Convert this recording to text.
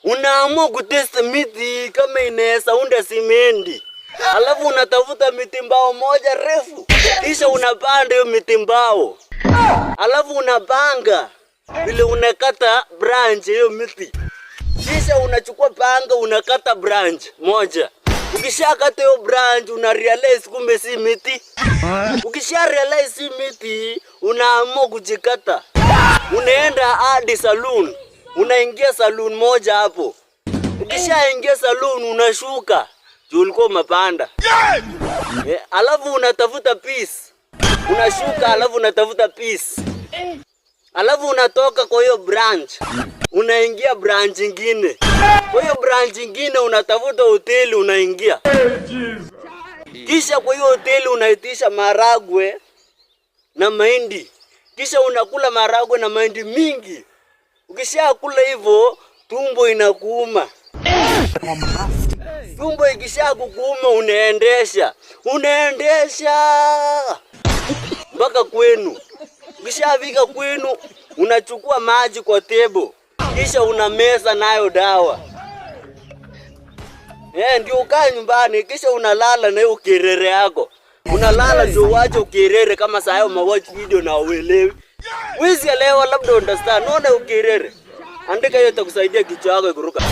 Unaamua kutest miti kama inaweza unda simendi. Alafu unatafuta miti mbao moja refu, kisha unapanda hiyo miti mbao, alafu unapanga vile unakata branch hiyo miti, kisha unachukua panga unakata branch moja. Ukishakata hiyo branch, una realize kumbe si miti. Ukisha realize si miti, unaamua kujikata, unaenda hadi saloon, unaingia saloon moja hapo. Ukishaingia saloon, unashuka juu ulikuwa umepanda. Eh, alafu unatafuta piece, unashuka, alafu unatafuta piece, alafu unatoka kwa hiyo branch, unaingia branch ingine. Kwa hiyo branch ingine unatafuta hoteli, unaingia. Kisha kwa hiyo hoteli unaitisha maragwe na mahindi, kisha unakula maragwe na mahindi mingi. Ukishakula hivyo, tumbo inakuuma. Tumbo ikisha kukuuma, unaendesha unaendesha mpaka kwenu. Ukishafika kwenu, unachukua maji kwa table, kisha unameza nayo dawa. Eh, ndio ukae nyumbani, kisha unalala na hiyo kerere yako. Unalala ndio uache ukerere kama saa hiyo watch video na uelewi. Wezi elewa, labda understand. Unaona ukerere. Andika hiyo, itakusaidia kichwa yako ikuruka.